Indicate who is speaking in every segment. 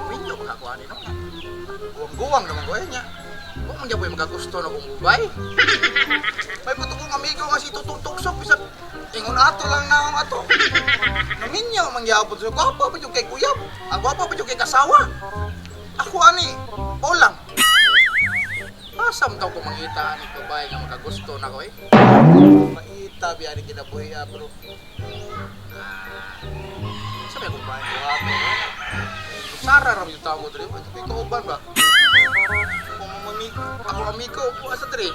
Speaker 1: Minyo ba ako ani, no? Guwang-guwang naman ko eh niya. Wa man gyud makagusto na kong gubay. May puto kong amigo nga si Tutong Tuksok bisag ingon ato lang na ang ato. Naminyo man gyapon sa gwapa pa jud kay kuyab. Ang gwapa pa jud kay kasawa. Ako ani, olang. Asa man taw ko mangita ani babae nga makagusto na ko eh. Maita biya ni kinabuhi ah, bro. Ah, sabi akong bahay ko ato. Sara ra yung tao ko diri. Ito may kauban ba? Kung mami, ako amigo, asa diri?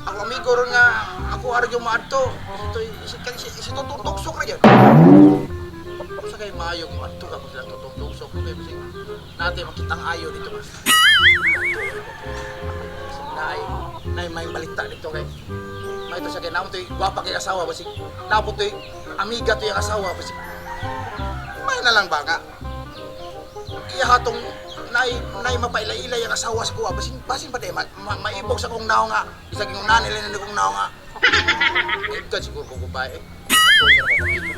Speaker 1: Ako amigo ron nga, ako ara yung maadto. Ito si si si Tutong Tuksok ra gyud. Sa kay maayo kung adto ka kung sila Tutong Tuksok ko kay bisig natin makitang ayo dito ba. Nay, nay may balita dito kay. May ito sa kay namo to'y gwapa kay asawa basig. Napo to'y amiga to'y asawa basig. May na lang ba nga? Iya hatong nay nay mapaila-ilay ang asawa sa kuha basin basin pa di ma, ma, maibog sa kong naong nga bisag yung nanay na kong naong nga. Ito siguro ko babae. Ato niya ko amigo.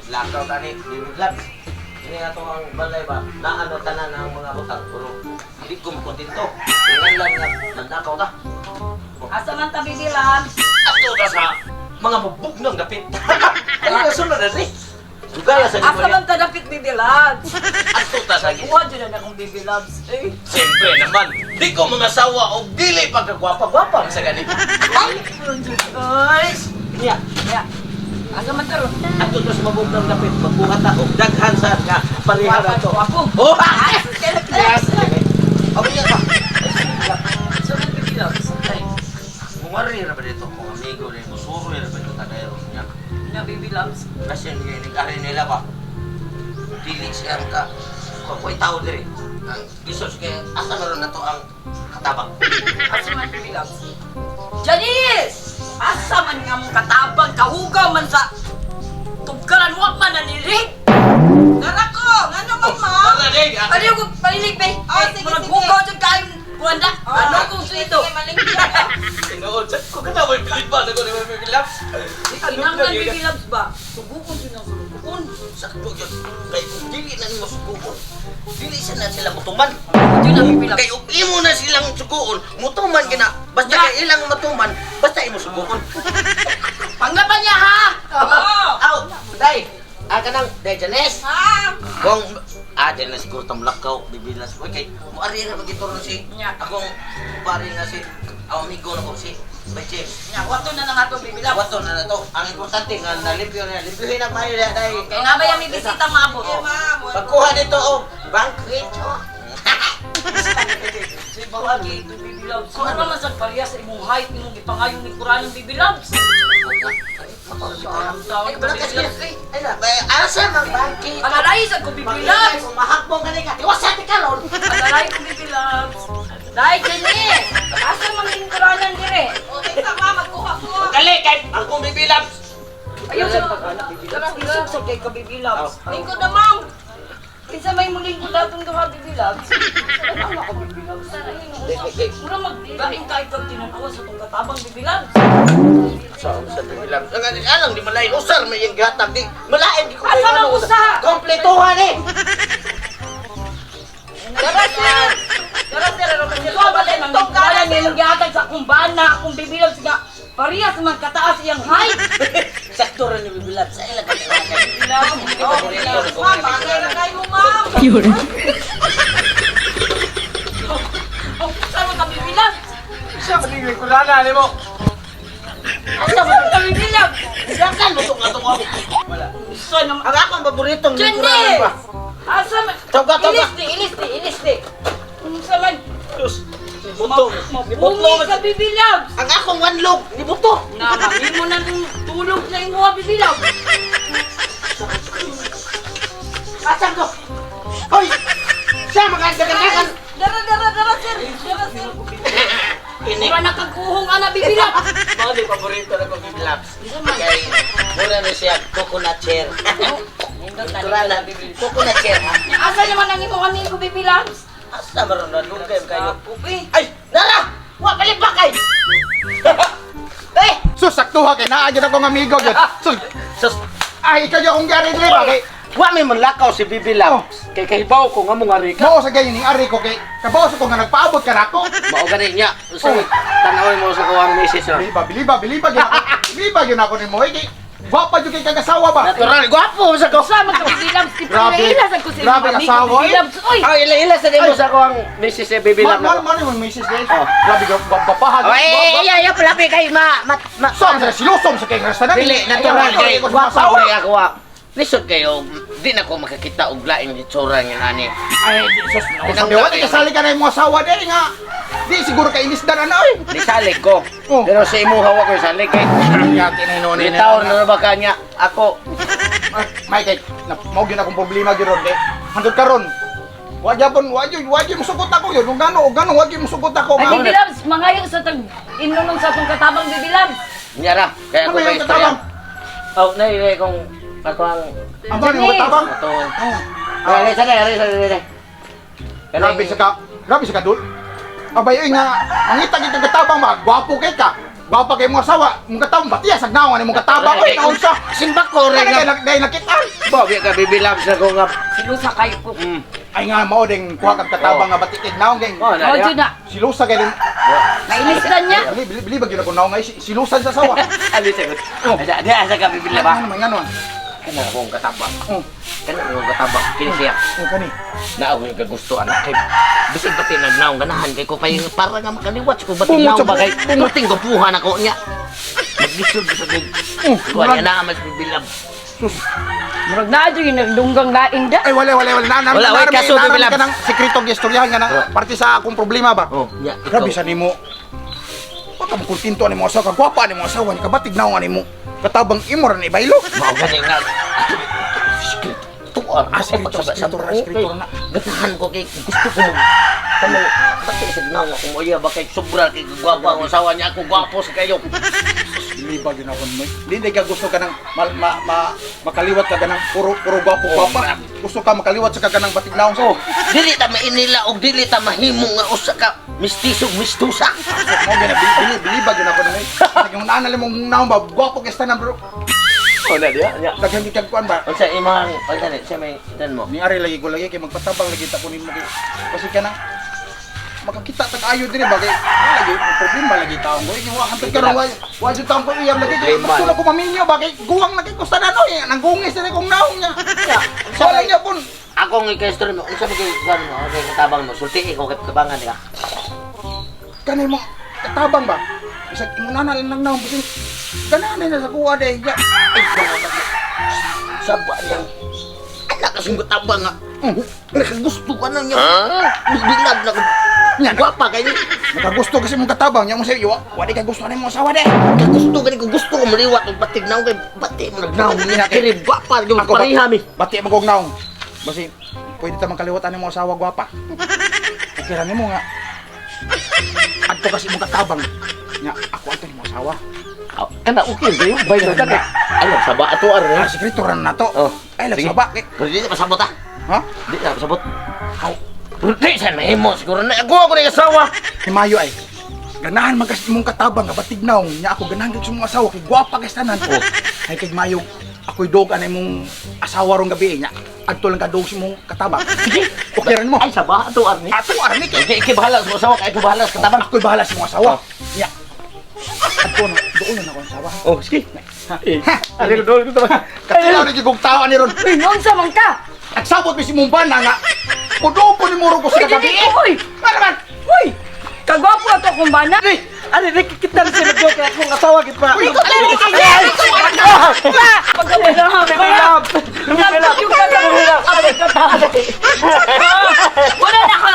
Speaker 2: Lakaw tani, Baby Vlogs. Ini nga to ang balay ba? Naano tanan ang mga butang pero hindi ko makontento. Ingan lang nga nagnakaw ta.
Speaker 3: Asa man ta, Baby Loves?
Speaker 2: Ato ta sa mga bubog ng dapit. Ano na sunod na si? Dugala sa
Speaker 3: Asa man ta dapit, Baby Loves?
Speaker 2: Ato ta sa gid.
Speaker 3: Kuha dyan na akong Baby Loves. Eh,
Speaker 2: Siyempre naman, di ko mga sawa og dili pagkagwapa-gwapa sa gani.
Speaker 3: ay, guys.
Speaker 2: Niya,
Speaker 3: Ya. Asa man ta ron?
Speaker 2: ato ta sa mabog ng dapit, magbuhat ta og daghan sa nga pareha na to.
Speaker 3: Wapo.
Speaker 2: Oh!
Speaker 3: Ay,
Speaker 2: Yes. Okay ba?
Speaker 3: Asa man, Baby Loves? Ay,
Speaker 2: Mumari ra ba dito kung amigo ni musuro ra ba dito tagayro niya.
Speaker 3: na Baby Loves.
Speaker 2: Kasi hindi nag-ari nila ba? Dili siya ang ka. Kung ko'y tao diri. Ang isos kay asa meron na to ang katabang.
Speaker 3: Asa man, Baby Loves? Janice! Asa man nga mong katabang kahugaw man sa tugkaran wa man nanilig?
Speaker 4: Dara ko! Ngano man, ma'am?
Speaker 2: Tara ding.
Speaker 3: Ano yung palilig be?
Speaker 4: Oh, sige,
Speaker 3: Murag
Speaker 4: sige.
Speaker 3: hugaw dyan kayong buwan na.
Speaker 4: Oh,
Speaker 3: Ano kung
Speaker 4: sige,
Speaker 3: suito?
Speaker 4: sige, malingkod ka.
Speaker 2: Tinuod sa ko kana mo pilit ba ko ni may laps.
Speaker 3: Kinanglan Baby Loves ba? Sugukon yun ang sugukon.
Speaker 2: Sakto yun. Kay kung dili na nimo suguon, dili siya na sila mutuman.
Speaker 3: Yun ang Baby Loves.
Speaker 2: Kay ug imo na silang suguon, mutuman gina. Basta kay ilang matuman, basta imo suguon.
Speaker 3: Panglaban niya ha!
Speaker 4: Oo.
Speaker 2: Aw, day. Ah, kanang day Janes.
Speaker 4: Ha?
Speaker 2: Kung ah, dyan na siguro tamlakaw, bibilas ko. Kay, muari na magituro si,
Speaker 3: Nya.
Speaker 2: akong pare nga si, ang amigo na ko si, Bay James.
Speaker 3: Nya, wato na lang ato Baby Loves.
Speaker 2: Wato na na to. Ang importante nga, nalimpyo na, limpyohin na tayo na dahil.
Speaker 3: Kay nga ba yung may bisita maabot?
Speaker 4: Eh, ma'am.
Speaker 2: Pagkuha nito, oh, banquet, oh.
Speaker 3: Lagi ito Baby Loves. Ano naman sa parehas sa imong height, imong gipangayon ni Quran ng Baby Loves? Ang tao
Speaker 2: Ay,
Speaker 3: ni
Speaker 2: wala
Speaker 3: Baby
Speaker 2: kasi.
Speaker 3: Loves eh.
Speaker 2: Ay, na, bay, asa mang banquet?
Speaker 3: Panalay sa ko Baby Loves!
Speaker 2: Mahakbong ka ka. Iwasan ka ron.
Speaker 3: Panalay ko Baby Loves! Dai, Jenny! Asa man lingkuranan dire?
Speaker 4: O, thanks, ma'am. Magkuha ko.
Speaker 2: Dali, kay, ang kong bibilabs.
Speaker 3: Ayaw sa pag-anak Baby Loves. Isog sa kay ka Baby Loves.
Speaker 4: Lingkod na, ma'am.
Speaker 3: Kinsa may muling ko datong duha Baby Loves? Ano ako Baby Loves? Mura maggaing kahit kag tinutuwa sa tong katabang Baby Loves.
Speaker 2: Sa bibilabs. Ang alang di malain usar may yung gatag di malain di ko
Speaker 3: Asa
Speaker 2: kayo,
Speaker 3: man
Speaker 2: ano,
Speaker 3: usa?
Speaker 2: Kompletuhan eh.
Speaker 4: Dara, sir. Dara, sir. Ano ba, sir?
Speaker 3: Ikaw ba tayo manggagalan niyong gihatag sa akong bana, akong Baby Loves nga parehas man kataas iyang height.
Speaker 2: Sakto rin yung bibilabs. Sa ilang katanakan.
Speaker 3: Baby Loves,
Speaker 4: Oh, ma'am, bagay na kayo mo, ma'am.
Speaker 3: Oh, saan man ka Baby Loves?
Speaker 1: Siya maligay ko na mo.
Speaker 3: Asa man ka Baby Loves?
Speaker 2: Siyakan mo itong atong ako. Wala.
Speaker 3: Saan naman?
Speaker 2: Ang akong paboritong
Speaker 3: Jenny! Asa man?
Speaker 2: Tawga, tawga.
Speaker 3: Ilis di, ilis di, ilis di. Unsa man?
Speaker 2: Diyos. Nibuto.
Speaker 3: Mabungi ka Baby Loves.
Speaker 2: Ang akong wanlog. Nibuto.
Speaker 3: Nga, kami mo na nung tulog na imo Baby Loves.
Speaker 2: Asan ko? Hoy! Siya maganda-gandagan.
Speaker 4: Dara, dara, dara, sir. Dara, sir.
Speaker 2: Ini.
Speaker 3: Mura nakagkuhong ana Baby Loves.
Speaker 2: Mga di paborito na kong bibilabs. Kay mura na siya coconut chair. Kurana, coconut chair ha.
Speaker 3: Asa naman ang imong amigo Baby Loves?
Speaker 2: Asa maron na lugay kayo.
Speaker 3: Uy,
Speaker 2: Ay, nara! Wa balik ba kay? Eh,
Speaker 1: Sus, saktuha kay naa gyud akong amigo gyud. Sus,
Speaker 2: sus
Speaker 1: ay ikaw yung akong gari diri ba kay
Speaker 2: Wa may manlakaw si Bibi Labs. Kay kahibaw ko nga mo nga ka.
Speaker 1: Mao sa gayon ning ari ko kay kabaw sa ko nga nagpaabot ka nako.
Speaker 2: Mao gani niya. Sa
Speaker 1: Oh.
Speaker 2: tanawin mo sa kuwang misis oh.
Speaker 1: Biliba, biliba, biliba gyud ako. Biliba gyud ako nimo eh, kay gwapa jud kay kagasawa ba.
Speaker 2: Natural, gwapo sa ko.
Speaker 3: Sa man ka, Bibi Labs.
Speaker 1: Grabe.
Speaker 3: Ila sa ko sa
Speaker 1: Grabe,
Speaker 3: imong amigo,
Speaker 1: asawa,
Speaker 3: Bibi
Speaker 1: eh.
Speaker 3: Labs. Oy!
Speaker 2: Oh, ila-ila sa nimo sa kuwang misis si Bibi
Speaker 1: Man
Speaker 2: Labs.
Speaker 1: man man yung misis guys.
Speaker 2: Oh.
Speaker 1: Grabe ka gwapahan.
Speaker 2: Oh, eh, iya, iya, palapi kay ma, ma, ma.
Speaker 1: So, sa silusom sa kay tanan.
Speaker 2: Dili, natural kay
Speaker 1: ko
Speaker 2: gwapo
Speaker 1: asawa.
Speaker 2: kay ako ah. Lisod kayo, di na ko makakita og laing hitsura nga nani.
Speaker 1: Ay, sus, sabi wa kasali ka na imong asawa diri nga. Di siguro kay inisdan ana oy.
Speaker 2: Di salig ko.
Speaker 1: Oh.
Speaker 2: Pero sa imo hawa ko salig kay.
Speaker 1: Yati na hinuon
Speaker 2: Di taon na ba kanya ako.
Speaker 1: May kay na mao gyud akong problema gyud ron kay hangtod karon. Wa gyapon, wa gyud, wa gyud musugot ako yun. Ug ngano, ug ngano wa gyud musugot ako.
Speaker 3: Ay,
Speaker 1: nga.
Speaker 3: Bibi Labs, mangayo sa tag inunong sa atong katabang, Bibi Labs.
Speaker 2: Nya ra, kaya
Speaker 1: Ano
Speaker 2: ako
Speaker 1: yung
Speaker 2: may istorya.
Speaker 1: katabang?
Speaker 2: Oh, nay kung ako ang
Speaker 1: Ang ba ni katabang?
Speaker 2: ato.
Speaker 1: Oh.
Speaker 2: Ay, sa dai, sa dai.
Speaker 1: Grabe sa ka dul. Abay oy nga mangita gid kag katabang ba, gwapo kay ka. Gwapa kay mong asawa, mong katabang batiya sa gnawan ni mong katabang oy naunsa.
Speaker 2: Simbak ko
Speaker 1: Ano
Speaker 2: rin
Speaker 1: kay
Speaker 2: nga.
Speaker 1: dai nakita?
Speaker 2: Bobi ka Bibi Labs na ko nga.
Speaker 3: Silusa kayo ko.
Speaker 1: Ay nga mao ding kuha kag katabang nga bati kay naong kay.
Speaker 2: Oh, na.
Speaker 3: Oh, jud na.
Speaker 1: Silusa kay din.
Speaker 3: Mainis na niya.
Speaker 1: Bili bili bili ba gyud ako naong ay silusan sa asawa.
Speaker 2: Ali sagot. Asa, di asa ka Bibi Labs.
Speaker 1: Ano man ngano?
Speaker 2: Kana akong katabang.
Speaker 1: Oh,
Speaker 2: Kana akong katabang. Kini siya.
Speaker 1: oh kani.
Speaker 2: Naa ko yung kagusto anak kay bisig pati nagnaong ganahan kay ko pa yung para nga makaliwat ko ba't
Speaker 1: Bungot
Speaker 2: naong
Speaker 1: sa
Speaker 2: ba kay puting gupuhan ako niya. Maglisod sa kog.
Speaker 1: Oh,
Speaker 2: Kuha niya na mas bibilab.
Speaker 1: Sus.
Speaker 3: Murag na jud yung nagdunggang lain da.
Speaker 1: Ay wala wala wala na
Speaker 2: Wala, wala, kaso, Bibi Labs.
Speaker 1: kanang sekreto gi istoryahan nga nang parte sa akong problema ba.
Speaker 2: Oh, nya ikaw.
Speaker 1: Grabe sa nimo. Wa ka makontento ani mo asawa, kagwapa ani mo asawa, ni kabatig naong ani mo. Katabang imo ra ni baylo.
Speaker 2: Mao gani nga. Tuar.
Speaker 1: Ah, sekreto, sekreto ra, sekreto ra na.
Speaker 2: Ganahan ko kay gusto ko mag kamo pati sa gnaw ako mo iya ba kay sobra kay gwapa ang asawa niya ako gwapo sa kayo.
Speaker 1: Dili ba gyud ako mo. Dili ka gusto ka nang ma, ma, ma, makaliwat ka ganang puro puro gwapo gwapa. Gusto ka makaliwat sa ka ganang batig naong sa.
Speaker 2: Oh, dili ta mainila og dili ta mahimo nga usa ka mistiso mistusa.
Speaker 1: Mo gyud bili bili bili ba gyud ako nang. Sige una na mong naong ba gwapo kay tanan bro.
Speaker 2: Oh, na diya. Nya.
Speaker 1: Daghan gyud kag kuan ba.
Speaker 2: Unsa imong pagdali siya may tan mo.
Speaker 1: Ni ari lagi ko lagi kay magpatabang lagi ta kunin mo kay kasi ka na makakita tag ayo dinhi ba kay wala lagi may problema lagi taong ko wa hantod karon wa wa jud taong ko iyam lagi kay
Speaker 2: Problema.
Speaker 1: gusto na ko maminyo ba kay guwang lagi ko sa nano eh nanggungis diri kong naong niya. Wala niya pun.
Speaker 2: Ako ang ika-story mo, unsa ba kay kuan mo, okay katabang mo, sulti ikaw kay tabangan ka.
Speaker 1: Kanay mo katabang ba? Bisag ingon na lang naong bisin ganahan na sa kuha day ya.
Speaker 2: Ay, saba niyang anak kasing katabang nga. Nakagusto ka na niya. Bibilab na ko.
Speaker 1: Nya,
Speaker 2: Gwapa kayo.
Speaker 1: Nakagusto kasi mong katabang nya mo say wa wa di ka gusto ani mo asawa day.
Speaker 2: Nakagusto gani ko gusto ko maliwat og batig naong kay bati mo nagnaong niya. Kiri gwapa gyud
Speaker 1: Ako ba-
Speaker 2: pareha mi.
Speaker 1: Bati mo kog naong. Basi pwede ta makaliwat ani mo asawa gwapa. Okay ra nimo nga. Adto kasi imong katabang. Nya ako adto nimo asawa.
Speaker 2: Kana okay kayo bay na ka. Ano saba ato ar
Speaker 1: Ah, sekreto ra na to.
Speaker 2: Oh.
Speaker 1: Ay
Speaker 2: Sige.
Speaker 1: lagsaba kay.
Speaker 2: Pero di na pasabot ah.
Speaker 1: Ha?
Speaker 2: Di na pasabot. Aw. Pero di sa mahimo siguro na ako ako na asawa.
Speaker 1: Himayo ay. Ganahan man kasi imong katabang nga batig naong nya ako ganahan kay sa imong asawa kay gwapa kay tanan. Oh. Ay kay mayo ako'y dog anay mong asawa rong gabi eh, nya. Adto lang ka dog sa imong katabang.
Speaker 2: Sige.
Speaker 1: Okay ra nimo.
Speaker 2: Ay saba ato ar ni.
Speaker 1: Ato arni kay
Speaker 2: Hindi, ikay bahala sa asawa, kay ko bahala sa katabang.
Speaker 1: ako'y bahala sa imong asawa. Nya. Adto na doon na ako ang asawa.
Speaker 2: Oh, sige.
Speaker 1: Ha?
Speaker 2: Ari ko doon ko tabang.
Speaker 1: Katilaw na jud kog tao ani ron.
Speaker 3: Uy, unsa man ka?
Speaker 1: Nagsabot mi si mong bana nga. Pudo po ni muro ko sa
Speaker 3: Uy,
Speaker 1: kagabi.
Speaker 3: dili ko, uy.
Speaker 1: Ano man?
Speaker 3: Uy! Kagwapo ato akong bana.
Speaker 2: Ari nakikita na sila ko kay akong asawa gid pa.
Speaker 3: Uy, dili kay Pagkawala ha,
Speaker 2: Bibi Lab. Bibi Lab.
Speaker 3: Yung katabang. Wala na ka.